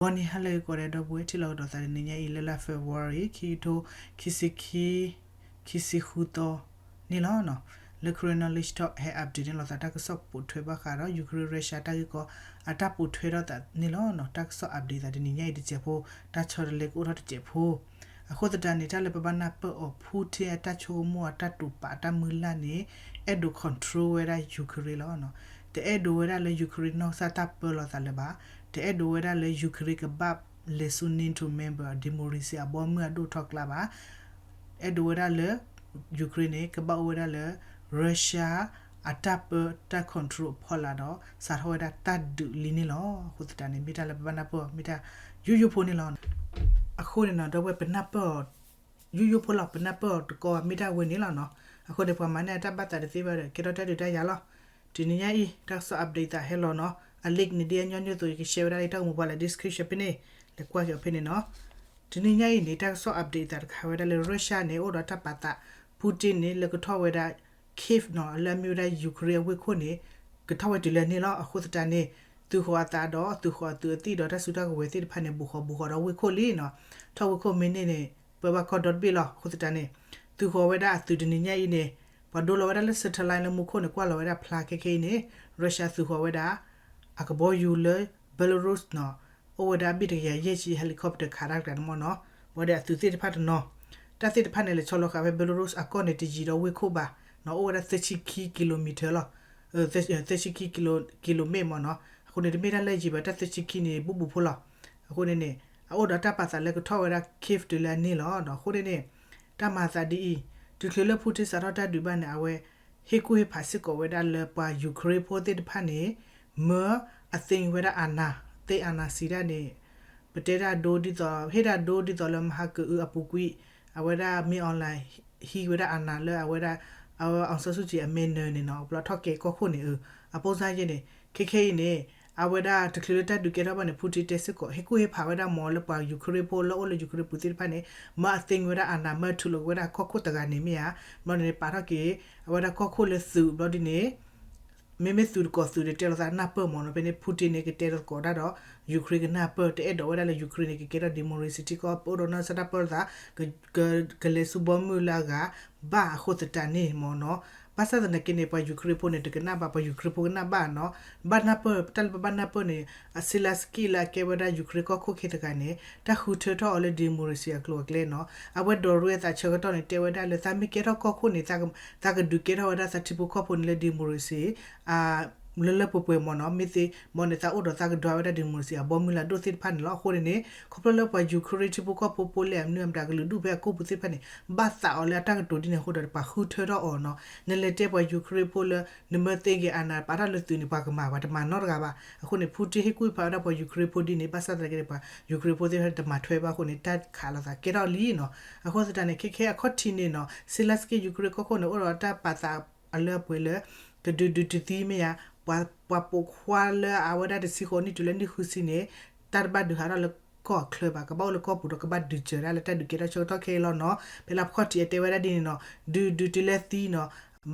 ဂီၤနံၤဟါလၢအဂ့ၤကိးဂၤဒဲး ဒီပုၢ်ဝဲၢ်ထံၣ်လိာ်ကဒီးသးတနံၤညါအံၤ လၢလါ February ခံကထိခံဆံခံ ခံဆံဃုသီန့ၣ်လီၤ. လၢ Karen Knowledge Talk ဟဲ update န့ၣ်လိာ်သး တၢ်ကစီၣ်ပိာ်ထွဲဘၣ်ဃးဒီး Ukraine Russia တၢ်ဂ့ၢ်ကီ အတၢ်ပိာ်ထွဲထီၣ်သးန့ၣ်လီၤ. တၢ်ကစီၣ် update သးတနံၤညါအံၤတစဲးဖိ, တၢ်ဆီတလဲကအိၣ်ထီၣ်တစဲးဖိ အဃိသတးန့ၣ် တၢ်လၢပဘၣ်နၢ်ပၢၢ်အီၤ Putin အတၢ်ဆိကမိၣ် အတၢ်တိာ်ပာ် အတၢ်မုၢ်လၢ်န့ၣ် အဲၣ်ဒိး control ဝဲဒၣ် Ukraine လီၤ. တအဲၣ်ဒိးဝဲဒၣ်လၢ Ukraine နီၢ်ကစၢ်တၢ်ပၢလီၤသးလၢၤဘၣ်. တအဲၣ်ဒိးဝဲဒၣ်လၢ Ukraine ကဘၣ်လဲၤဆူ NATO member democracy အဘီမုၢ်အဒိၣ်ထီၣ်ကျါဘၣ်. အဲၣ်ဒိးဝဲဒၣ်လၢ Ukraine န့ၣ် ကဘၣ်အိၣ်ဝဲဒၣ်လၢ Russia အတၢ်ပၢတၢ် control အဖီလာ်ဒီး စးထီၣ်ဝဲဒၣ်တၢ်ဒုးလံန့ၣ်လီၤ. အဃိသတးန့ၣ် မ့ၢ်တၢ်လၢပဘၣ်နၢ်ပၢၢ်အီၤ မ့ၢ်တၢ်ယိယိဖိန့ၣ်လီၤ. အဃိန့ၣ်နီၤ ဒီပုၢ်ဝဲၢ် ပနၢ်ပၢၢ်အီၤ ယိယိဖိလီၤ, ပနၢ်ပၢၢ်အီၤတကီဘၣ် မ့ၢ်တၢ်ဝဲန့ၣ်လီၤနီၤ. အဃိန့ၣ် ပှၤမၤန့ၢ်အတၢ်ဘၣ်သးတသ့ဘၣ်ဒီး ကဲထီၣ်တၢ်ဒုးတၢ်ယၤလီၤ. တနံၤညါအံၤ တၢ်ကစီၣ် update သးဟဲလီၤနီၤ. အ link န့ၣ် ဒ်အညီနုၢ်အသိး ယက share ဝဲဒၣ်လၢတၢ်အိၣ်မူပူၤလၢ description ဖဲန့ၣ်, လဲၤကွၢ်က့ၤအီၤဖဲန့ၣ်နီၤ. တနံၤညါအံၤန့ၣ် တၢ်ကစီၣ် update သးတခါဝဲဒၣ်လၢ Russia န့ၣ် အိၣ်ဒီးတၢ်ပာ်သး Putin န့ၣ် လဲၤကထီၣ်ဝဲဒၣ် Kyiv နီၤ လၢအမ့ၢ်ဝဲဒၣ် Ukraine အဝ့ၢ်ခိၣ်န့ၣ် ကထီၣ်ဝဲတုၤလၢန့ၣ်လီၤ. အဃိသတးန့ၣ် သုးဃီၤအသးဒီး သုးဃီၤအသုးအသံၣ်ဒီး တၢ်စုတၢ်ကဝဲၤသ့ၣ်တဖၣ်န့ၣ် ဘူးဃီၤဘူးဃီၤဒီးဝ့ၢ်ခိၣ်လံနီၤ. ထီၣ်ဝ့ၢ်ခိၣ်မ့ၢ်န့ၢ်န့ၣ် ပၢဘၣ်ကီၢ်ဒီတဘ့ၣ်လီၤ. အဃိသတးန့ၣ် သုးဃီၤဝဲဒၣ်အသုးတနံၤညါအံၤန့ၣ် ပှၤဒိလီၤဝဲဒၣ်လၢ satellite လၢမူခိၣ်န့ၣ် ကွၢ်လီၤဝဲဒၣ်ဖျါ ခဲခဲအံၤန့ၣ် Russia သုးဃီၤဝဲဒၣ် အကဘီယူၤလၢ Belarus နီၤ, အိၣ်ဝဲဒၣ်ဘ့ၣ်တကယၤယဲၢ်ဆံ helicopter ခးတၢ်တကျါန့ၣ်မ့ၢ်နီၤ. ဝဲဒၣ်အသုးသ့ၣ်တဖၣ်တနီၤ, တၢ်သ့ၣ်တဖၣ်န့ၣ် လဲၤဆီလီၤဃာ်ဖဲ Belarus အကီၢ်န့ၣ် တယံာ်ဒီးဝ့ၢ်ခိၣ်ဘၣ်နီၤ, အိၣ်ဝဲဒၣ်သၢဆံခံ kilometer လီၤ. သၢဆံခံ kilo, kilometer မ့ၢ်နီၤ. အဃိန့ၣ် တမ့ၢ်တၢ်လၢယံာ်ဘၣ်, တၢ်သၢဆံခံန့ၣ် ဘူးဘူးဖိလီၤ. အဃိန့ၣ်န့ၣ် အအိၣ်ဒီးတၢ်ပာ်သးလၢကထီၣ်ဝဲဒၣ် Kyiv တုၤလၢအန့ၣ်လီၤ. အဃိန့ၣ်န့ၣ် တၢ်မၤသးဒ်အံၤ, တချုးလၢ Putin စးထီၣ်တၢ်ဒုးဘၣ်န့ၣ် အဝဲ ဟ့ၣ်ကူၣ်ဟ့ၣ်ဖးစ့ၢ်ကီးဝဲဒၣ်လၢပှၤ Ukraine ဖိသ့ၣ်တဖၣ်န့ၣ် မၢအသ့ဝဲဒၣ် အာဏာ, သိမ်းအာဏာရှင် ဒၣ်န့ၣ် ပတဲတၢ်ဒိဒ်သိး ဟ့ၣ်တၢ်ဒိဒ်သိးလၢမဟါကအုအပူၤကွံာ် အဝဲဒၣ် မင်းအောင်လှိုင် ဟံးဝဲဒၢ် အာဏာ လၢအဝဲဒၣ် အဝဲ အောင်ဆန်းစုကြည် အမဲာ်နၢၤန့ၣ်နီၤ, ဘျီထီၣ်ကဲၤကီၢ်ခိၣ်န့ၣ် အ ပုံစံ ယဲန့ၣ် ခဲခဲအံၤန့ၣ် အဝဲဒၣ်တချုးလၢတၢ်ဒုးကဲထီၣ်ဘၣ်န့ၣ် Putin တဲစ့ၢ်ကီး ဟ့ၣ်ကူၣ်ဟ့ၣ်ဖးဝဲဒၣ်မ့ၢ်လၢပှၤ Ukraine ဖိလၢအိၣ်လၢ Ukraine ပူၤသ့ၣ်တဖၣ်န့ၣ် မၢအသ့ဝဲဒၣ် အာဏာ, မၢထုးလီၤက့ၤဝဲဒၣ်ကီၢ်ခိၣ်တဂၤန့ၣ်မ့ၢ်ဧါ. ဘျီန့ၣ် ပာ်ထီၣ်က့ၤ အဝဲဒၣ်ကီၢ်ခိၣ်လၢသုးဘျီဒ်န့ၣ် မ့မ့ၢ်သုးတကိးသုးဒီး တဲလိာ်သးနၢ်ပၢၢ်မ့ၢ်နီၤ. ဖဲန့ၣ် Putin န့ၣ် ကတဲသကိးတၢ်ဒီး Ukraine ကနၢ်ပၢၢ်, တအဲၣ်ဒိးဝဲဒၣ်လၢ Ukraine န့ၣ် ကကဲထီၣ် democracy ထံကီၢ် ပအိၣ်ဒီးနီၢ်ကစၢ်တၢ်ပၢလီၤသး ကလဲၤဆူဘီမုၢ်လၢအဂၤဘၣ်အဃိသတးန့ၣ်မ့ၢ်နီၤ. ဘၣ်ဆၣ်သနာ်က့န့ၣ် ပှၤ Ukraine ဖိန့ၣ် တကနၣ်ဘၣ်, ပှၤ Ukraine ဖိကနၣ်ဘၣ်နီၤ. ဘၣ်နၢ်ပၢၢ်, တၢ်လၢပဘၣ်နၢ်ပၢၢ်န့ၣ် Zelenskyy လၢအကဲဝဲဒၣ် Ukraine ကီၢ်ခိၣ်ခံတဂၤန့ၣ် တၢ်ဃုထၢထီၣ်အီၤလၢ democracy အကျိၤအကျဲနီၤ. အဝဲဒိးရဲအသးဆၢကတီၢ်န့ၣ် တဲဝဲဒၣ်လၢ သးမ့ၢ်ကဲထီၣ်ကီၢ်ခိၣ်န့ၣ် သးကဒုးကဲထီၣ်ဝဲဒၣ်သးထံဖိကီၢ်ဖိန့ၣ်လၢ democracy လၢလၢပှဲၤပှဲၤမ့ၢ်နီၤ. မ့ၢ်သ့မ့ၢ်န့ၣ် သးအိၣ်ဒီးသးကဒွးဝဲဒၣ် democracy အဘီမုၢ်လၢအဒိၣ်သ့ၣ်တဖၣ်န့ၣ်လီၤ. အဃိန့ၣ်န့ၣ် ခီဖျိလၢပှၤ Ukraine ထံဖိကီၢ်ဖိဖိလၢအမနုၤအမတၤကလုာ်ဒူၣ်ဖဲအကီၢ်ပူၤသ့ၣ်တဖၣ်န့ၣ် ဘၣ်သးအီၤလၢအတၢ်ကတိၤဒ်န့ၣ်အဃိဒီး ပှၤဃုထၢထီၣ်အီၤနီၤ. နလဲၤတဲပှၤ Ukraine ဖိလၢ နမၢသ့က့ၤ အာဏာ ပာ်တၢ်လၢသုးန့ၣ် ပှၤကမၤ, ပှၤတမၤနီတဂၤဘၣ်. အဃိန့ၣ် Putin ဟ့ၣ်ကူၣ်ဟ့ၣ်ဖးဝဲဒၣ်ပှၤ Ukraine ဖိဒ်န့ၣ် ဘၣ်ဆၣ်သနာ်က့န့ၣ် ပှၤ Ukraine ဖိသ့ၣ်တဖၣ်တမၤထွဲဘၣ်အဃိန့ၣ် တၢ်ခးလိာ်သးကဲထီၣ်လံနီၤ. အဃိသတးန့ၣ် ခဲခဲအခီၣ်ထံးန့ၣ်နီၤ Zelenskyy Ukraine ကီၢ်ခိၣ်န့ၣ် အိၣ်ဒီးတၢ်ပာ်သးအလၢအပှဲၤလၢ ကဒုးဒုးတသံမ့ၢ်ဧါ, ပှၤပိာ်ခွါလၢအဝဲဒၣ်တဆံဃိးနံၣ်တုၤလၢနံၣ်ဃုဆံန့ၣ် တၢ်တဘၣ်ဒုးဟးထီၣ်လၢကီၢ်အချၢဘၣ်, ကဘၣ်အိၣ်လၢကီၢ်ပူၤဒီး ကဘၣ်ဒုးစၢၤဒၣ်လၢတၢ်ဒုးကဲထီၣ်ဆၢကတီၢ်ခဲအံၤလီၤနီၤ. ဖဲလၢအခီၣ်ထံးအတဲဝဲဒၣ်ဒ်န့ၣ်နီၤ, ဒုးဒုးတုၤလၢသံနီၤ,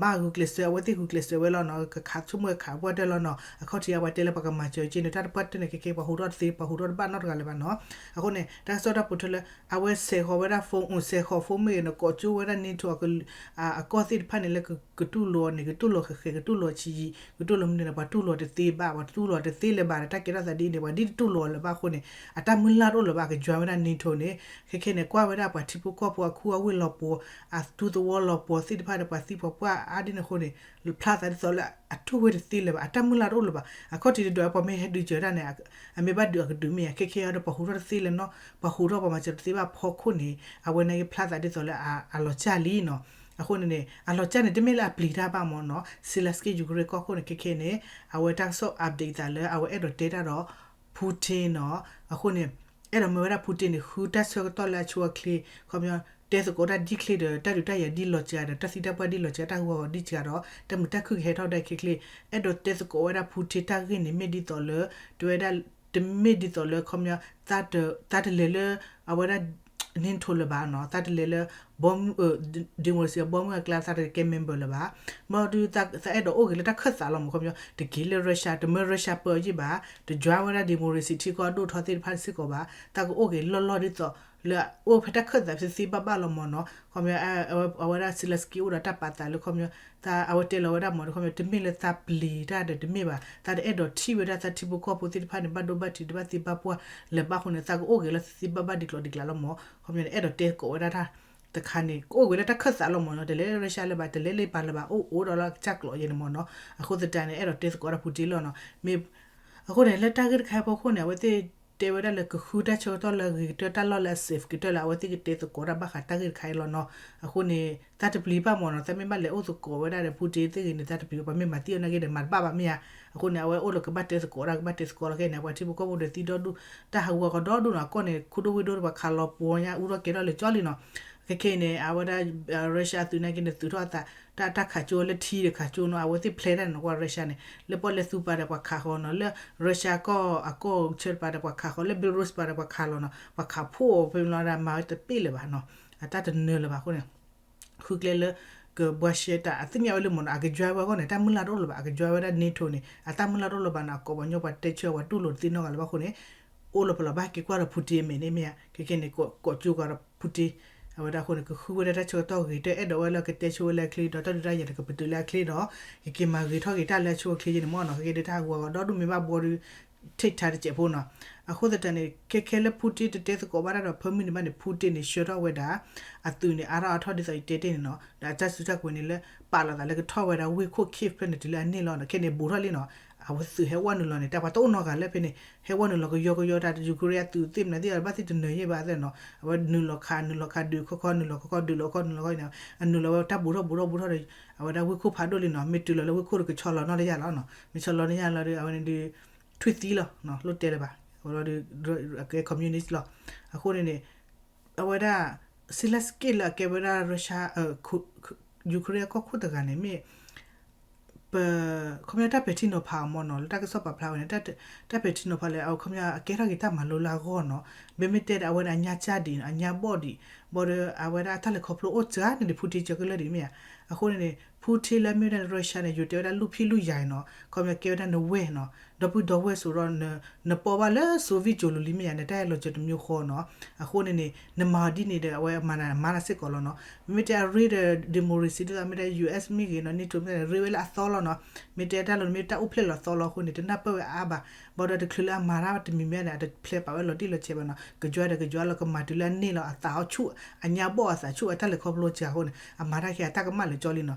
ဘၣ်ဂုာ်ကျဲးစၢး, အဝဲသ့ၣ်ဂုာ်ကျဲးစၢးဝဲလီၤနီၤ, ကခးဆိကမိၣ်ခးပှၢ်တၢၢ်လီၤနီၤ. အခီၣ်ထံးအဝဲတဲလၢပှၤကမၤစၢၤက့န့ၣ် တၢ်တပှၢ်တၢၢ်န့ၣ် ခဲခဲပှၤဟူးထီၣ်တသ့, ပှၤဟူးထီၣ်တဘၣ်နီတဂၤလၢၤဘၣ်နီၤ. အဃိန့ၣ် တၢ်ကစီၣ်တၢ်ပိာ်ထွဲလၢ အဝဲစဲးဃီၤဝဲဒၣ် phone, စဲးဃီၤ phone မ့ၢ်ဂ့ၤန့ၣ် ကိးကၠိဝဲဒၣ် NATO အကီၢ်သ့ၣ်တဖၣ်န့ၣ်လၢ ကတူၢ်လိာ်အီၤန့ၣ် ကတူၢ်လိာ်ဃဲးဃဲး, ကတူၢ်လိာ်ဆံးဆံး, ကတူၢ်လိာ်မနုၤန့ၣ် ပှၤတူၢ်လိာ်တသ့ဘၣ်, ပှၤတူၢ်လိာ်တသ့လၢၤဘၣ်ဒီး တၢ်ကဲထီၣ်သးဒ်အံၤန့ၣ် ပှၤဒ်တတူၢ်လိာ်အီၤလၢၤဘၣ်အဃိန့ၣ် အတၢ်မုၢ်လၢ်တအိၣ်လၢၤဘၣ်, ကယွၤဝဲဒၣ် NATO န့ၣ် ခဲခဲန့ၣ် ကွၢ်ဝဲဒၣ်ပှၤထံဖိကီၢ်ဖိအခူအဝ့ၢ်လီၤပှီၤ, အသူသဝီလီၤပှီၤသ့ၣ်တဖၣ်ဒီး ပှၤသံပှၤပှၢ်အါဒ်န့ၣ်အဃိန့ၣ် ဖျါသးဒ်သိးလၢအတူၢ်ဝဲတသ့လၢၤဘၣ်, အတၢ်မုၢ်လၢ်တအိၣ်လၢၤဘၣ်. အခီၣ်ထံးတဒွး ပှၤမ့ၢ်ဟဲဒုးစၢၤတၢ်န့ၣ် အမ့ၢ်ဘၣ်ဒုးအကဒုးမ့ၢ်ဧါ, ခဲခဲအံၤဒီး ပှၤဟူးထီၣ်တသ့လၢၤနီၤ, ပှၤဟူးထီၣ်ပှၤမၤစၢၤတသ့ဘၣ်ဖီခိၣ်န့ၣ် အဝဲန့ၣ်ကဖျါသးဒ်သိးလၢအလီၤစၢ်လံနီၤ. အဃိန့ၣ်န့ၣ် အလီၤစၢ်န့ၣ် တမ့ၢ်လၢအပျံၤတၢ်ဘၣ်မ့ၢ်နီၤ, Zelenskyy Ukraine ကီၢ်ခိၣ်န့ၣ် ခဲခဲန့ၣ် အဝဲတၢ်ကစီၣ် update သးလၢအဝဲအဲၣ်ဒိးတဲတၢ်ဒီး Putin နီၤ. အဃိန့ၣ် အဲၣ်ဒိးမၢဝဲဒၣ် Putin န့ၣ် ဃုတၢ်ဆၢကတီၢ်လၢအဆိအချ့, ခီပညီ တဲသကိးတၢ်ဒ်ချ့ဒီး တၢ်ဒုးတၢ်ယၤဒ်လီၤစှၤဒီး တၢ်သံတၢ်ပှၢ်ဒ်လီၤစှၤ, တၢ်ဟူးဂဲၤဒ်စှၤဒီး တၢ်မုာ်တၢ်ခုၣ်ကဟဲထီၣ်ဒၣ်ချ့ချ့, အဲၣ်ဒိးတဲသကိးဝဲဒၣ် Putin တၢ်ဂ့ၢ်န့ၣ် မ့ၢ်ဒ်သိးလၢ တဝဲဒၣ် တမ့ၢ်ဒ်သိးလၢ ခီပညီ သးတလဲၤလၢ အဝဲဒၣ် NATO လၢၤဘၣ်နီၤ, သးတလဲၤလၢ democracy အဘီမုၢ်အကျါ သးတကဲ member လၢၤဘၣ်. မ့ၢ်ဒုးသးအဲၣ်ဒိးအိၣ်ဂ့ၤလၢတၢ်ခၢၣ်သးလီၤမး ခီပညီ တက့ၤလၢ Russia တမၢ Russia ပၢအီၤယံၣ်ဘၣ်, တ join ဝဲဒၣ် democracy ထံကီၢ်အဒိၣ်ထီသ့ၣ်တဖၣ်စ့ၢ်ကီးဘၣ်, သးကအိၣ်ဂ့ၤလီၢ်လီၢ်ဒ်သိး လၢအအိၣ်ဖဲတၢ်ခၢၣ်သးသ့သ့ဘၣ်ဘၣ်လီၤမးနီၤ. ခီပညီ အဝဲဒၣ် Zelensky အိၣ်ဒီးတၢ်ပာ်သးလၢခီပညီ သးအဝဲတဲလီၤဝဲဒၣ်မးဒီး ခီပညီ တမ့ၢ်လၢသးပျံၤတၢ်ဒီးတမ့ၢ်ဘၣ်, သးတအဲၣ်ဒိးထံၣ်ဝဲဒၣ်သးထံဖိကီၢ်ဖိသ့ၣ်တဖၣ်န့ၣ် ဘၣ်ဒိဘၣ်ထံးတဘၣ်သ့ဘၣ်ပှၢ်လၢၤဘၣ်အဃိန့ၣ် သးကအိၣ်ဂ့ၤလၢသ့သ့ဘၣ်ဘၣ်ဒ်ကျိးဒ်ကျးလီၤမး. ခီပညီန့ၣ် အဲၣ်ဒိးတဲသကိးဝဲဒၣ်တၢ်တခါန့ၣ် ကအိၣ်ဂ့ၤလၢတၢ်ခၢၣ်သးလီၤမးနီၤ, တလဲၤလၢ Russia လၢၤဘၣ်, တလဲၤလၢပၤလၢၤဘၣ်, အိၣ်အိၣ်ဒီးလၢကစၢ်ကျိးယဲန့ၣ်မးနီၤ. အဃိသတးန့ၣ် အဲၣ်ဒိးတဲသကိးဝဲဒၣ် Putin လီၤနီၤ. မ့ၢ် အဃိန့ၣ် လၢတၢ်ဂ့ၢ်တခါအံၤအဖီခိၣ်န့ၣ် အဝဲသ့ၣ်တဲဝဲဒၣ်လၢကဃုတၢ်ဆၢကတီၢ်လၢအဂ့ၤကတၢၢ် တၢ်လီၢ်လၢအ safe ကတၢၢ်လၢအဝဲသ့ၣ်ကတဲသကိးတၢ်ဘၣ်ဃးတၢ်ဂ့ၢ်တခါအံၤလီၤနီၤ. အဃိန့ၣ် သးတပျံၤဘၣ်မးနီၤ, သးမ့ၢ်ဘၣ်လဲၤအိၣ်သကိးဝဲဒၣ်ဒီး Putin သ့ၣ်ဂ့ၤန့ၣ် သးတပျံၤဘၣ်, ပှၤမ့ၢ်မၤသံအီၤနာ်က့ဒီး မၤတဘၣ်ဘၣ်မ့ၢ်ဧါ. အဃိန့ၣ် အဝဲအိၣ်လၢကဘၣ်တဲသကိးတၢ် ကဘၣ်တဲသကိးလီၤ. ခဲအံၤန့ၣ် ပှၤထံဖိကီၢ်ဖိဒီးသံဒီဒူၣ် တၢ်ဟးဂူာ်ဟးဂီၤဒီဒူၣ်နီၤ, အကီၢ်န့ၣ် ခူဒိၣ်ဝ့ၢ်ဒိၣ်ဒီးပှၤခးလီၤပှီၤညါ အူထီၣ်ကဲထီၣ်လၢာ်ကၠီလံနီၤ. ခဲခဲအံၤန့ၣ် အဝဲဒၣ် Russia အသုးနာ်က့န့ၣ် သုးထီၣ်အသး တၢ် တၢ်ခးကၠိလၢထံဒီးခးကၠိနီၤ, အဝဲသ့ၣ် plan တၢ်န့ၣ်နီၤ, ကွၢ် Russia န့ၣ် လၢပီၣ်လဲၣ်သူပၤဒီးပှၤခးဃီနီၤ, လၢ Russia ကီၢ်အကီၢ်ဆၢတပၤဒီးပှၤခးဃီ, လၢ Belarus ပၤဒီးပှၤခးလီၤနီၤ, ပှၤခးဖှိၣ်အီၤဖဲမလီၤဒၣ် မၤဝဲတပ့ၢ်လၢၤဘၣ်နီၤ, အတၢ်တနၢၤလၢၤဘၣ်အဃိန့ၣ် ဃုကျဲလၢ ကဘှါရှဲတၢ် အသ့ၣ်ညါဝဲလၢမ့ၢ်နီၤ, အက join ဝဲအဂီၢ်န့ၣ် တၢ်မုၢ်လၢ်တအိၣ်လၢၤဘၣ်, အက join ဝဲဒၣ် NATO န့ၣ် အတၢ်မုၢ်လၢ်တအိၣ်လၢၤဘၣ်နီၤ, အကိးပှၤကညီပှၤတဲဆၢဝဲ တူၢ်လိာ်တသ့နီတဂၤလၢၤဘၣ်အဃိန့ၣ် အိၣ်လၢပလီၢ်ဘၣ်က့ၤကွၢ်ဒီး Putin အမဲာ်န့ၣ်မ့ၢ်ဧါ, ခဲခဲန့ၣ် ကိးကၠိကွၢ်ဒီး Putin အဝဲဒၣ်အဃိန့ၣ် ကဃုဝဲဒၣ်တၢ်ဆၢကတီၢ်ဂ့ၤကတၢၢ် အဲၣ်ဒိးဝဲလၢကတဲဆိဝဲလၢအချ့ဒီး တၢ်ဒုးတၢ်ယၤန့ၣ် ကပတုာ်လၢအချ့ဒီး ကက့ၤမၤဂ့ၤထီၣ်က့ၤတၢ်လၢအဆိအချ့ယဲန့ၣ်မ့ၢ်နီၤ, ခဲခဲဒုးတၢ်ဟးဂူာ်ဟးဂီၤဒီဒူၣ်မ့ၢ်ဘၣ်ဘှီဒီး take time တစဲးဖိနီၤ. အဃိသတးန့ၣ် ခဲခဲလၢ Putin တတဲသကိးဘၣ်တၢ်ဒီး ဖၢမုၢ်န့ၣ်ဘၣ်န့ၣ် Putin န့ၣ် ဆှၢထီၣ်ဝဲဒၣ် အသုးန့ၣ် အါထီၣ်အါထီၣ်ဒ်သိးယတဲတ့ၢ်န့ၣ်နီၤ, ဒီးအတၢ်စုတၢ်ကဝဲၤန့ၣ်လၢ ပာ်လီၤသးလၢကထီၣ်ဝဲဒၣ်ဝ့ၢ်ခိၣ် Kyiv ဖျၢၣ်န့ၣ်တုၤလၢအန့ၢ်လီၤနီၤ, ခဲန့ၣ်ဘူးထီၣ်လံနီၤ, အဝဲသုးဟဲဝဲနုာ်လီၤန့ၣ် တၢ်ပှၤတအိၣ်နီတဂၤလၢဖဲန့ၣ် ဟဲဝဲနုာ်လီၤကယီကယီတၢ် Ukraine အသုးသ့ၣ်မနုၤသ့ၣ်အဘၣ်သ့ၣ်တနၢၤယဲၢ်ဘၣ်သ့ၣ်နီၤ, အဝဲနုာ်လီၤခး နုာ်လီၤခးဒုးခီခီ နုာ်လီၤခီခီ ဒုးလီၤခီ နုာ်လီၤခီန့ၣ် အနုာ်လီၤဝဲတၢ်ဘူးထီၣ်ဘူးထီၣ်ဘူးထီၣ်ဒီး အဝဲဒၣ်ဝ့ၢ်ခိၣ်ဖးဒိၣ်လံနီၤ, မ့ၢ်တုၤလီၤလၢဝ့ၢ်ခိၣ်ဒီးကဆီလီၤနီတယၢ်လီၤနီၤ, မ့ၢ်ဆီလီၤနီတယၢ်လီၤဒီး အဝဲန့ၣ်ဒုး ထွံၣ်သံလီၤ, လိၣ်တဲလၢၤဘၣ်, အဝဲဒီး အကဲ communist လီၤ. အဃိန့ၣ်န့ၣ် အဝဲဒၣ် Zelensky လၢအကဲဝဲဒၣ် Russia Ukraine အကီၢ်ခိၣ်တဂၤန့ၣ်မ့ၢ် ပ ခီပညီတၢ်ပဲာ်ထံနီၤဖးအီၤမ့ၢ်နီၤ, လၢတၢ်ကစီၣ်ပာ်ဖျါဝဲန့ၣ် တၢ်ပဲာ်ထံနီၤဖးလၢ အခီပညီအကဲထီၣ်က့ၤတၢ်မၤလိလၢအဂီၢ်နီၤ, မ့မ့ၢ်တဲဒီးအဝဲန့ၣ် အညါစၢ်ဒံး အညါဘီၣ်ဒံး, ဘၣ်ဒီးအဝဲဒၣ်အတၢ်လဲၤခီဖျိအိၣ်စှၤန့ၣ်ဒံး Putin ကၢကလၢာ်ဒံးမ့ၢ်ဧါ. အဃိန့ၣ်န့ၣ် Putin လၢအမ့ၢ်ဝဲဒၣ် Russia န့ၣ် ယိၤတဲဝဲဒၣ်လူၢ်ဖံးလူၢ်ယာ်နီၤ, ခီပညီကဲဝဲဒၣ်နဝဲၢ်နီၤ, ဒီပုၢ်ဒီဝဲၢ်စိဒီး နပီၢ်ဘၣ်လၢ Soviet ကၠိၤလူၤလံမ့ၢ်ဧါ, နတၢ်ဟဲလီၤစၢၤတမျိုးဃီနီၤ. အဃိန့ၣ်န့ၣ် နမၤအီၤဒ်န့ၣ်ဒီး အဝဲမၤနၤမၤနၤစ့ၢ်ကီးလီၤနီၤ. မ့မ့ၢ်တဲအရ့ဒီး democracy ဒ်သိးမ့ၢ်တဲ ယူၢ်အ့းမ့ၢ်ဂ့ၤနီၤ NATO မ့ၢ်တဲ ရ့ဝဲလၢအသီလီၤနီၤ. မ့ၢ်တဲတၢ်လီၤမ့ၢ်တၢ်အိၣ်ဖျဲၣ်လီၤသီလီၤအဃိန့ၣ် တနၢ်ပၢၢ်ဝဲအါအါဘၣ်. ဘၣ်ဒီးတချုးလၢအမၤတၢ်တမံၤမ့ၢ်န့ၣ် အတဖျဲးပာ်ဝဲလီၤတံၢ်လီၤဆဲးဘၣ်နီၤ. ကယွၤဒီးကယွၤလီၤ ကမၤတုၤလၢအန့ၢ်လီၤ အသးအီၤဆူၣ် အညါဘီၣ်အသးဆူၣ် အတၢ်လဲၤခီဖျိစှၤအဃိန့ၣ် အမၤတၢ်ခဲအံၤအတၢ်ကမၣ်လၢာ်ကၠီလံနီၤ.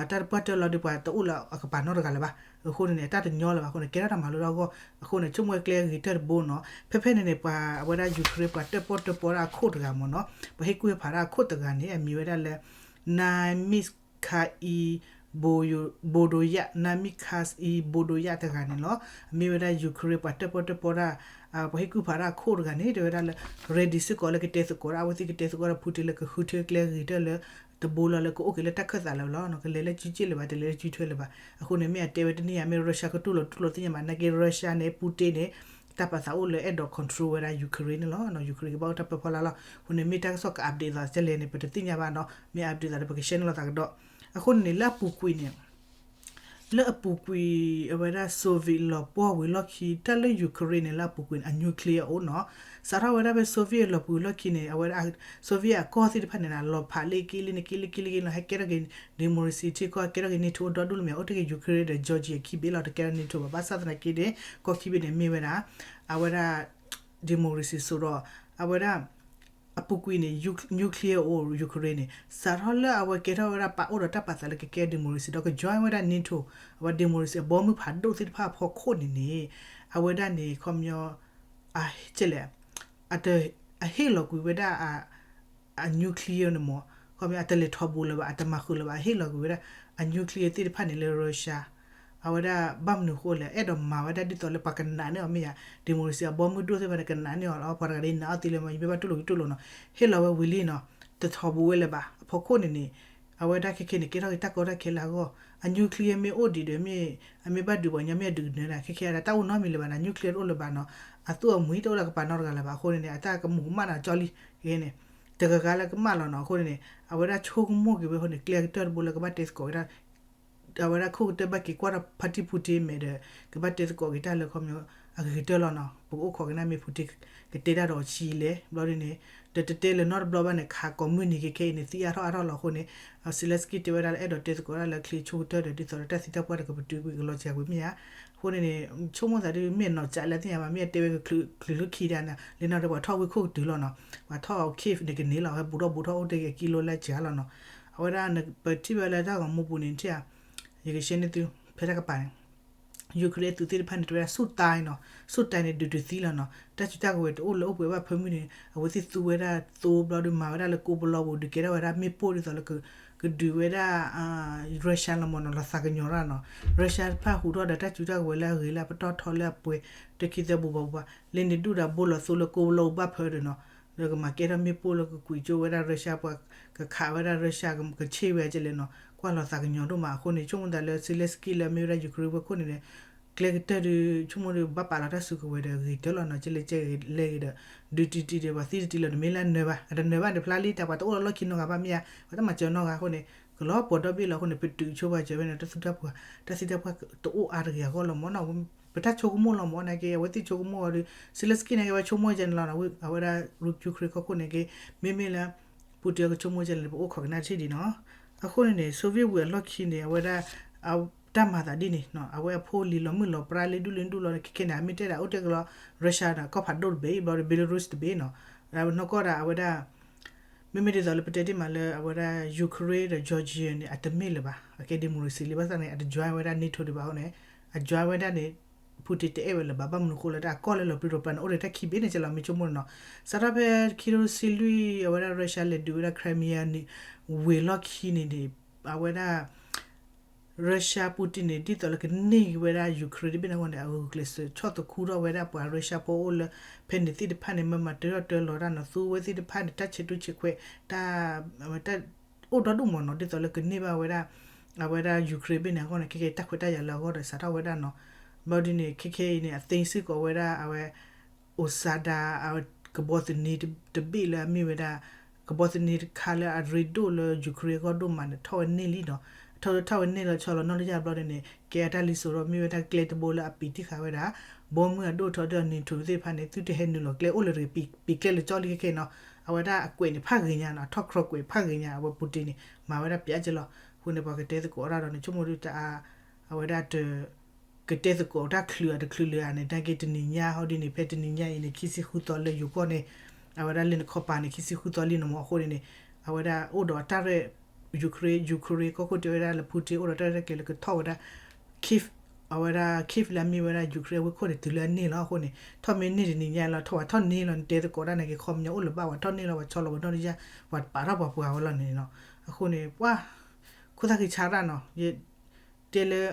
တၢ်တပှၢ်တၢၢ်လီၤဒီးပှၤတအိၣ်လၢအကပၤနီတဂၤလၢၤဘၣ်. အဃိန့ၣ်န့ၣ် အတၢ်တညီလၢၤဘၣ်အဃိန့ၣ် ကဲထီၣ်တၢ်မၤလိတၢ်အဂီၢ် အဃိန့ၣ် ဆိကမိၣ်ဝဲကျဲဂ့ၤကတၢၢ်တဘိနီၤ. ဖဲဖဲန့ၣ်န့ၣ် ပှၤအဝဲဒၣ် Ukraine ပှၤတၢၣ်ပီၣ်တၢၣ်ပီတၢ်အခိၣ်တဂၤမ့ၢ်နီၤ, ပှၤဟ့ၣ်ကူၣ်ဟ့ၣ်ဖးတၢ်အခိၣ်တဂၤန့ၣ် အမံၤဝဲဒၣ်လၢ Namikha အံၤ ဘိဒိယၣ် Namikha အံၤ ဘိဒိယၣ်တဂၤန့ၣ်လီၤ. အမ့ၢ်ဝဲဒၣ် Ukraine ပှၤတၢၣ်ပီၣ်တၢၣ်ပီတၢ် ပှၤဟ့ၣ်ကူၣ်ဖးတၢ်အခိၣ်တဂၤန့ၣ် တဲဝဲဒၣ်လၢ ready စ့ၢ်ကီးလၢကတဲသကိးဒၣ် အဝဲသ့ၣ်ကတဲသကိးဒီး Putin လၢကဃုထၢကျဲဂ့ၤကတၢၢ်လၢ တဘိလီၤလၢကအိၣ်က့ၤလၢတၢ်ခၢၣ်သးလၢၤလီၤ. ကလဲၤလၢကၠံကၠ့ၣ်လၢၤဘၣ် တလဲၤလၢကၠံထွဲလၢၤဘၣ်. အဃိန့ၣ် မ့ၢ်အတဲဝဲတနံၣ်ယါ မ့ၢ် Russia ကတူၢ်လိာ်တူၢ်လိာ်သ့ၣ်ညါဘၣ် နာ်က့ Russia န့ၣ် Putin န့ၣ် တၢ်ပာ်သးအိၣ်လၢအဲၣ်ဒိး control ဝဲဒၣ် Ukraine န့ၣ်လီၤ. Ukraine ကဘၣ်အိၣ်တၢ်ပၢဖီလာ်လီၤ. အဃိန့ၣ် မ့ၢ်တၢ်ကစီၣ်က update သးကလဲၣ်န့ၣ် ပတသ့ၣ်ညါဘၣ်နီၤ. မ့ၢ် update သးဒီး ပက share န့ၢ်လိာ်သးကဒီး. အဃိန့ၣ်န့ၣ် လၢအပူၤကွံာ်န့ၣ် လၢအပူၤကွံာ် အဝဲဒၣ် Soviet လီၤပှီၢ်ဝံၤလီၢ်ခံ တၢ်လၢ Ukraine န့ၣ် လၢအပူၤကွံာ်န့ၣ် အ nuclear အိၣ်နီၤ. စးထီၣ်ဝဲဒၣ်ဖဲ Soviet လီၤပှီၢ်ဝံၤလီၢ်ခံန့ၣ် အဝဲဒၣ် Soviet အကီၢ်သ့ၣ်တဖၣ်န့ၣ် လီၤဖးလ့က့လံန့ၣ် က့လံက့လံက့လီၤ ဟဲကဲထီၣ်က့ၤ democracy ထံကီၢ် ကဲထီၣ်က့ၤ NATO ဒီဒူၣ်လၢမ့ၢ် အိၣ်တ့ၢ်က့ၤ Ukraine ဒီး Georgia ခံဘ့ၣ်လီၤ တကဲထီၣ် NATO ဘၣ် ဘၣ်ဆၣ်သနာ်က့န့ၣ် ကီၢ်ခံဘ့ၣ်န့ၣ် မ့ၢ်ဝဲဒၣ် အဝဲဒၣ် democracy စိၤဒီး အဝဲဒၣ် အပူၤကွံာ်န့ၣ် nuclear အိၣ် Ukraine န့ၣ် စးထီၣ်လၢအဝဲကဲထီၣ်ဝဲဒၣ်ပာ်အိၣ်ဒီးတၢ်ပာ်သးလၢကကဲ democracy ဒီးက join ဝဲဒၣ် NATO အဝဲ democracy အဘီမုၢ်ဖးဒိၣ်သ့ၣ်တဖၣ်အဖီခိၣ်န့ၣ်န့ၣ် အဝဲဒၣ်န့ၣ် ခီပညီ အ ကလဲၣ် အတ အဟ့ၣ်လီၤကွံာ်ဝဲဒၣ် အ nuclear န့ၣ်မ့ၢ် ခီပညီ အတလဲၤထီဘိလၢၤဘၣ် အတမၤဃုာ်လၢၤဘၣ် အဟ့ၣ်လီၤကွံာ်ဝဲဒၣ် အ nuclear သ့ၣ်တဖၣ်န့ၣ်လၢ Russia အဝဲဒၣ်ဘၣ်မနုၤအဃိလဲၣ် အဲၣ်ဒိးမၤဝဲဒၣ်ဒ်သိးလၢပှၤကနာ်န့ၢ်အီၤမ့ၢ်ယါ democracy အဘီမုၢ်ဒိၣ်သ့ၣ်တဖၣ်န့ၣ် ကနာ်န့ၢ်အီၤလီၤ ပှၤတဂၤဒ်နာ်အီၤသ့လၢၤမ့ၢ် ယမ့ၢ်ဘၣ်တူၢ်လိာ်ကတူၢ်လိာ်နီၤ ဟ့ၣ်လီၤဝဲဝံၤလံနီၤ တထီဘိဝဲလၢၤဘၣ် အဖီခိၣ်န့ၣ်န့ၣ် အဝဲဒၣ်ခဲခဲန့ၣ် ကဲထီၣ်က့ၤတၢ်ကီတၢ်ခဲလၢအဂီၢ် အ nuclear မ့ၢ်အိၣ်ဒံးဒီးမ့ၢ် အမ့ၢ်ဘၣ်ဒုးပှၤကညီမ့ၢ်အဒုးကနၢၤဒၣ် ခဲခဲအံၤတၢ်အိၣ်နီတမံၤလၢၤဘၣ်နီၤ nuclear တအိၣ်လၢၤဘၣ်နီၤ အသူၣ်အမှံတအိၣ်လၢကပၤနီတဂၤလၢၤဘၣ် အဃိန့ၣ်န့ၣ် အတၢ်ကမူၤကမၣ်နီၤကၠီလံ ခဲခဲန့ၣ် တဂၤဂၤလၢကမၣ်လီၤနီၤ. အဃိန့ၣ်န့ၣ် အဝဲဒၣ်ဆိကမိၣ်က့ၤဝဲအဃိန့ၣ် ကျဲကတၢၢ်တဘိလၢကဘၣ်တဲသကိးက့ၤတၢ် အဝဲဒၣ်ခိၣ်ကတၢၢ်ဘၣ်က့ၤကွၢ်ထီၣ် ဖါတံၢ်ဖူတ့မဲာ်ဒီး ကဘၣ်တဲသကိးက့ၤတၢ်လၢခီပညီ အဂ့ၤကတၢၢ်လီၤနီၤ. ပကအိၣ်ခိးက့ၤန့ၢ်မ့ၢ်ဖူတ့ ကတဲတၢ်ဒီးဆံးလဲၣ် ဘျီဒ်န့ၣ် ဒီးတတဲလၢၤနီတဘျီဘၣ်န့ၣ် ခးကိးမုၢ်နံၤက့ၤခဲအံၤန့ၣ် သံအါထီၣ်အါထီၣ်လီၤ. အဃိန့ၣ် Zelensky တဲဝဲဒၣ်လၢအဲၣ်ဒိးတဲသကိးဒၣ်လၢချံဆိကတၢၢ်ဒီး ဒ်သိးဒီးတၢ်သံတၢ်ပှၢ်ဒီးကပတုာ်ကွံာ်ကလီၤစှၤကွံာ်မ့ၢ်ဧါ. အဃိန့ၣ်န့ၣ် ဆိကမိၣ်သးဒ်မ့ၢ်နီၢ်ကၠးလၢသ့ၣ်ညါဘၣ် မ့ၢ်အတဲဝဲကချုးချုးလၢခံဒၣ်န့ၣ် လၢနီၢ်ဒီးပှၤထီၣ်ဝံခိၣ်ကတုၤလီၤနီၤ. ပှၤထီၣ် Kyiv န့ၣ်ကန့ၢ်လီၤ ဟဲဘူးထီၣ်ဘူးထီၣ်အိၣ်တ့ၢ်က့ၤကံလိလၢစှၤလီၤနီၤ. အဝဲဒၣ်ပထံၣ်ဝဲလၢတၢ်ဂီၤမူပူၤန့ၣ်ထံၣ်ဧါ ယကရှဲန့ၢ်သု ဖဲတၢ်ကပၤန့ၣ် Ukraine အသုးသ့ၣ်တဖၣ်န့ၣ် တဲဝဲဒၣ်ဆူၣ်တၢ်နီၤ ဆူၣ်တၢ်န့ၣ် ဒုးတသံလီၤနီၤ. တၢ်စုတၢ်ကဝဲၤတအိၣ်လၢအိၣ်ပှဲၤဘၣ်ဖၢမုၢ်န့ၣ် အဝဲသ့ၣ်သူဝဲဒၣ်သိဘျီဒီးမၤဝဲဒၣ်လၢကိးပလီပူၤ ဒုးကဲထီၣ်ဝဲဒၣ်မ့ၣ်ပိၢ်ဒ်သိးလၢ ကဒုးဝဲဒၣ် Russia လီၤမၢ်နီၤ လီၤသးကညီၤတၢ်နီၤ. Russia တဖၣ်ဟူးထီၣ်ဒီးတၢ်စုတၢ်ကဝဲၤလၢအဂ့ၤလၢအပတီၢ်ထီလၢအပှဲၤ တခံသၢဘူးဘၣ်ဘူးဘၣ် လၢန့ၣ်ဒူၣ်ဒီးဘိလီၤသိလၢကိးပလီပူၤဘၣ်ဖၢဒီးနီၤ ဒီးကမၤကဲထီၣ်မ့ၣ်ပိၢ်လၢကကွံာ်ကၠိဝဲဒၣ် Russia ပှၤကခးဝဲဒၣ် Russia ကဆ့ၣ်ဝဲကလဲၣ်နီၤ ကွၢ်လီၤသးကညီၤဒိၣ်မး. အဃိန့ၣ် ဆိကမိၣ်သးလၢ Zelensky လၢအမ့ၢ်ဝဲဒၣ် Ukraine ဝဲခိၣ်န့ၣ်န့ၣ် ကျဲကတၢၢ်ဒီး ဆိကမိၣ်ဒီးဘၣ်ပာ်လီၤတၢ်စုကဝဲၤဒီးဂ့ၤတၢၢ်လီၤနီၤ. ကလဲၤကလဲၤဂ့ၤဒီး ဒုးတံၢ်တံၢ်ဒီး ပှၤသံတတံၢ်လီၤန့ၣ် မ့ၢ်လၢအနၢၤဘၣ် အတနၢၤဘၣ်န့ၣ် ဖျါလံတၢ် ပှၤတအိၣ်လီၤလီၢ်ခံနီတဂၤဘၣ်မ့ၢ်ဧါ ပှၤတမၤစၢၤနီတဂၤအဃိန့ၣ် ကလီၤပှီၢ်ဒီဘ့ၣ်လီၤအဃိန့ၣ် ပတုာ်ဆိပာ်စၢၤဖဲန့ၣ် တၢ်သံတၢ်ပှၢ် တၢ်သံတၢ်ပှၢ်တအိၣ်အါတဂ့ၤအဂီၢ်လီၤမၢ်နီၤ. ပတၢ်ဆိကမိၣ်လီၤမၢ်နာ်က့ အဝဲသ့ၣ်ဆိကမိၣ်အီၤဒီး Zelensky နာ်က့ အဝဲဆိကမိၣ်ကဲန့ၣ်လီၤနီၤ. အဝဲဒၣ် Ukraine ခိၣ်ခိၣ်န့ၣ်က့ မ့မ့ၢ်လၢ Putin အကဆိကမိၣ်ကဲန့ၣ် ပအိၣ်ခိးကနၣ်တထံၣ်ဒံးနီၤ. အဃိန့ၣ်န့ၣ် Soviet ဝံၤအလီၢ်ခံန့ၣ် အဝဲဒၣ် တၢ်မၤသးဒ်န့ၣ်နီၤ အဝဲအဖိလံၤလီၤမုၢ်လီၤပြါလၢဒူၣ်လၢဒူၣ်လီၤန့ၣ် ခဲခဲန့ၣ် အမ့ၢ်တဲဒၣ်အိၣ်တဲကလီၤ Russia ဒီးကီၢ်ဖးဒိၣ်တဘ့ၣ် ဘျီဒီး Belarus တဘ့ၣ်နီၤ. နီၢ်ကီၢ်ဒၣ်အဝဲဒၣ် မ့မ့ၢ်ဒ်သိးလၢပတဲတ့ၢ်မးလၢအဝဲဒၣ် Ukraine ဒီး Georgia န့ၣ် အတမ့ၢ်လၢၤဘၣ် အကဲ democracy လံ ဘၣ်ဆၣ်န့ၣ် အတ join ဝဲဒၣ် NATO ဒံးဘၣ်အဃိန့ၣ် အ join ဝဲဒၣ်န့ၣ် Putin တအဲၣ်ဝဲလၢၤဘၣ် ဘၣ်မနုၤအဃိလၢတၢ်အကီၢ်လၢလီၤပြံလီၤပြါန့ၣ် အိၣ်ဒီးတၢ်ခံဘ့ၣ်န့ၣ်ကလီၤ မ့ၢ်ဆိကမိၣ်န့ၣ်နီၤ. စးထီၣ်ဖဲခံကထိတဆံလွံၢ် အဝဲဒၣ် Russia လဲၤဒုးဝဲဒၣ် Crimea န့ၣ် ဝံၤလီၢ်ခံန့ၣ်န့ၣ် အဝဲဒၣ် Russia Putin န့ၣ် ဒ်သိးလၢကန့ၢ်က့ၤဝဲဒၣ် Ukraine တဘ့ၣ်န့ၣ်အဃိန့ၣ် အဂုာ်ကျဲးစၢးဆီၣ်သခူထီၣ်ဝဲဒၣ်ပှၤ Russia ဖိအိၣ်လၢ ဖဲန့ၣ်သ့ၣ်တဖၣ်န့ၣ် မၤမၤတၢထီၣ်တၢလီၤတၢ်နီၤ သူဝဲသ့ၣ်တဖၣ်န့ၣ် တၢ်ဆဲးတူဆဲးခွဲး တၢ် တၢ်အိၣ်ဒီဒူၣ်မၢ်နီၤ ဒ်သိးလၢကန့ၢ်ဘၣ်ဝဲဒၣ် အဝဲဒၣ် Ukraine ဘ့ၣ်န့ၣ်အဂီၢ်န့ၣ် ခဲခဲတၢ်ခွဲးတၢ်ယာ်လၢအဂီၢ်ဒီးစးထီၣ်ဝဲဒၣ်နီၤ. ဘျီဒ်န့ၣ် ခဲခဲအံၤန့ၣ် အသ့စ့ၢ်ကီးဝဲဒၣ်အဝဲ Odesa ကဘီသန့တဘ့ၣ်လၢအမ့ၢ်ဝဲဒၣ် ကဘီသန့တခါလၢအရ့ဒိၣ်လၢ Ukraine အဂီၢ်ဒိၣ်မးန့ၣ် ထီၣ်ဝဲန့ၢ်လံနီၤ. ထီၣ်ထီၣ်ဝဲန့ၢ်လီၤဆီလီၤနီၢ်တယၢ်ဘျီဒ်န့ၣ် ကဲအတၢ်လံၤစိးဒီးမ့ၢ်ဝဲဒၣ်ကျဲတဘိလၢအပံာ်တံၢ်ဃာ်ဝဲဒၣ် ဘီမုၢ်အဒိၣ်ထီၣ်ဒီး NATO သ့ၣ်တဖၣ်န့ၣ် သုတဟဲနုာ်လီၤကျဲအိၣ်လၢၤတဂ့ၤ ပံာ်ကျဲလၢကၠီလံခဲခဲနီၤ. အဝဲဒၣ်အကွဲးန့ၣ်ဖးဂ့ၤညါနီၤ အထီၣ်ခြီကွဲးဖးဂ့ၤညါ အဝဲ Putin န့ၣ် မၤဝဲဒၣ်ပျးကလီၤ. အဃိန့ၣ် ပှၤကတဲသကိးအီၤဒီးန့ၣ် ဆိကမိၣ်ဒုးတအါ အဝဲဒၣ်တ ကတဲသကိးတၢ်ချုးအတချုးလၢၤဧါန့ၣ် နာ်က့တနံၤညါဟီဒ်န့ၣ် ဖဲတနံၤညါအံၤန့ၣ် ခံဆံဃုသီလၢယိၤကီၢ်န့ၣ် အဝဲဒၣ်လၢနခီပၤန့ၣ် ခံဆံဃုသီလံနီၤမၢ်အဃိန့ၣ်န့ၣ် အဝဲဒၣ်အိၣ်ဒီးတၢ်ရဲၣ် Ukraine Ukraine ကီၢ်ခိၣ်တဲဝဲဒၣ်လၢ Putin အိၣ်ဒီးတၢ်ရဲၣ်တၢ်ကျဲၤလၢကထီၣ်ဝဲဒၣ် Kyiv အဝဲဒၣ် Kyiv လၢအမ့ၢ်ဝဲဒၣ် Ukraine အဝ့ၢ်ခိၣ်န့ၣ် တုၤလၢအန့ၢ်လီၤအဃိန့ၣ် ထီၣ်မ့ၢ်န့ၢ်တနံၤညါလီၤ ထီၣ်ပှၤထီၣ်န့ၢ်လီၤ နတဲသကိးတၢ်နာ်က့ ခီပညီအိၣ်လၢၤဘၣ် ပှၤထီၣ်န့ၢ်လီၤ ပှၤဆီလီၤပှၤနီၢ်တယၢ် ပှၤပာ်ထီၣ်ပှၤပှၤဝဲလီၤန့ၣ်နီၤ. အဃိန့ၣ် ပှၤ ခိၣ်သၣ်ဃံဆါရၣ်နီၤ ယ တဲလၢ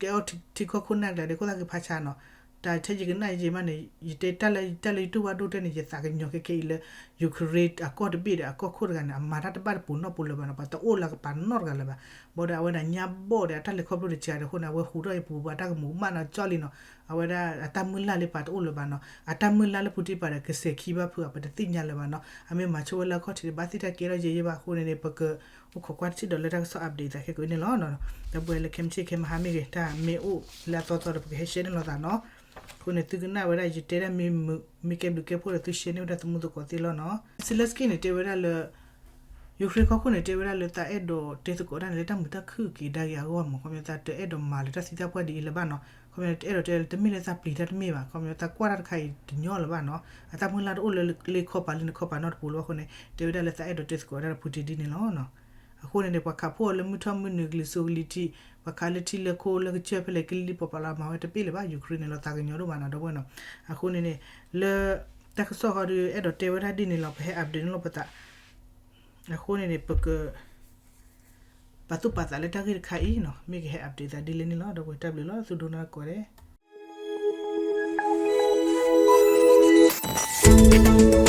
ကဲအီၣ်ထံကီၢ်ခိၣ်နၢ်ကျါဒီး ခိၣ်သၣ်ဃံဖးဆါနီၤ. တၢ်ထဲယကနၣ်ယမးန့ၣ် ယတဲတၢ်လၢ တၢ်လၢ YouTube ဘၣ်ဒိၣ်တဲန့ၣ် ယသးကညီၤခဲခဲအံၤလၢ Ukraine အကီၢ်တဘ့ၣ်ဒီး အကီၢ်ခိၣ်တဂၤန့ၣ် အမၤတၢ်တဘၣ်တပူၤနီတပူၤလၢၤဘၣ်နီၤ ပှၤတအိၣ်လၢကပၤနီတဂၤလၢၤဘၣ်. ဘၣ်ဒီးအဝဲဒၣ်ညါဘီၣ်ဒီး အတၢ်လဲၤခီဖျိတစှၤဒီးအဃိန့ၣ် အဝဲဟူးထီၣ်အပူၤ ပှၤတၢ်ကမူးကမၣ်နီၤကၠီလံနီၤ. အဝဲဒၣ်အတၢ်မုၢ်လၢ်လၢပှၤတအိၣ်လၢၤဘၣ်နီၤ အတၢ်မုၢ်လၢ်လၢ Putin ပှၤဒီးကစဲးခံဘၣ်ဖုး ပတသ့ၣ်ညါလၢၤဘၣ်နီၤ. အမ့ၢ်မၤဆိဝဲလၢအခီၣ်ထံးတဘၣ်သ့ၣ်တၢ်ကဲထီၣ်ယဲယဲဘၣ်အဃိန့ၣ်န့ၣ် ပက အိၣ်ခိးကွၢ်တထံၣ်ဒီးလၢတၢ်ကစီၣ် update သးခဲကိးအံၤန့ၣ်လီၤ. ဒီပုၢ်ဝဲၢ်လၢခဲမုၢ်ဆ့ၣ်ခဲမုၢ်ဟါမ့ၢ်ဂ့ၤ တၢ်မ့ၢ်အိၣ်လၢအသီသီဒီး ပကဟဲ share န့ၢ်လိာ်သးနီၤ. အဃိန့ၣ် သုကနၣ်ဝဲဒၣ် ယတဲဒၣ်မ့ၢ်မုာ် မ့ၢ်ကဲဘျုးကဲဖှိၣ်ဒီး သု share န့ၢ်ဝဲဒၣ်သမူသကိးသ့လီၤနီၤ. Zelensky န့ၣ် တဲဝဲဒၣ်လၢ Ukraine ကီၢ်ခိၣ်န့ၣ် တဲဝဲဒၣ်လၢသးအဲၣ်ဒိးတဲသကိးတၢ်န့ၣ် လၢတၢ်မုာ်တၢ်ခုၣ်က့ၤဒါက့ၤအဂီၢ်မး ခီပညီသးတအဲၣ်ဒိးမၤလၢတၢ်သံတၢ်ပှၢ်ဒ်အံၤလၢၤဘၣ်နီၤ. ခီပညီတအဲၣ်ဒိးတဲလၢ တမ့ၢ်လၢသးပျံၤတၢ်တမ့ၢ်ဘၣ် ခီပညီသးကွၢ်တၢ်တခါအံၤတညီလၢၤဘၣ်နီၤ. အတၢ်မုၢ်လၢ်တအိၣ်လၢလၢခီပၤလၢနခီပၤနီတပူၤလၢၤဘၣ်အဃိန့ၣ် တဲဝဲဒၣ်လၢသးအဲၣ်ဒိးတဲသကိးဝဲဒၣ်ဒီး Putin ဒ်န့ၣ်လီၤ. အဃိန့ၣ်န့ၣ် ပှၤခးဖှိၣ်အီၤလၢမုၢ်ထီၣ်မုၢ်နုာ်ကလံၤစိးကလံၤထံး ပှၤခးလၢထံလၢခိလၢကစၢၢ်ဖဲလဲၣ်ကလံၤလံၤပှၤပာ်လီၤမၤဝဲတဘ့ၣ်လၢၤဘၣ် Ukraine န့ၣ်လီၤ သးကညီၤဒိၣ်မးနီၤ ဒီပုၢ်ဝဲၢ်နီၤ. အဃိန့ၣ်န့ၣ် လၢတၢ်ကစီၣ်ဃီဒီး အဲၣ်ဒိးတဲဝဲဒၣ်ဒ်န့ၣ်လီၤ ပဟဲ update န့ၢ်လိာ်ပသး အဃိန့ၣ်န့ၣ် ပက ပာ်သူၣ်ပာ်သးလၢတၢ်ဂ့ၢ်တခါအံၤနီၤ မ့ၢ်ကဟဲ update သးဒ်လဲၣ်န့ၣ်လီၤ ဒီပုၢ်ဝဲၢ် တၢ်ဘျုးလီၤ သုဒိကနၣ်ကိးဂၤဒဲး.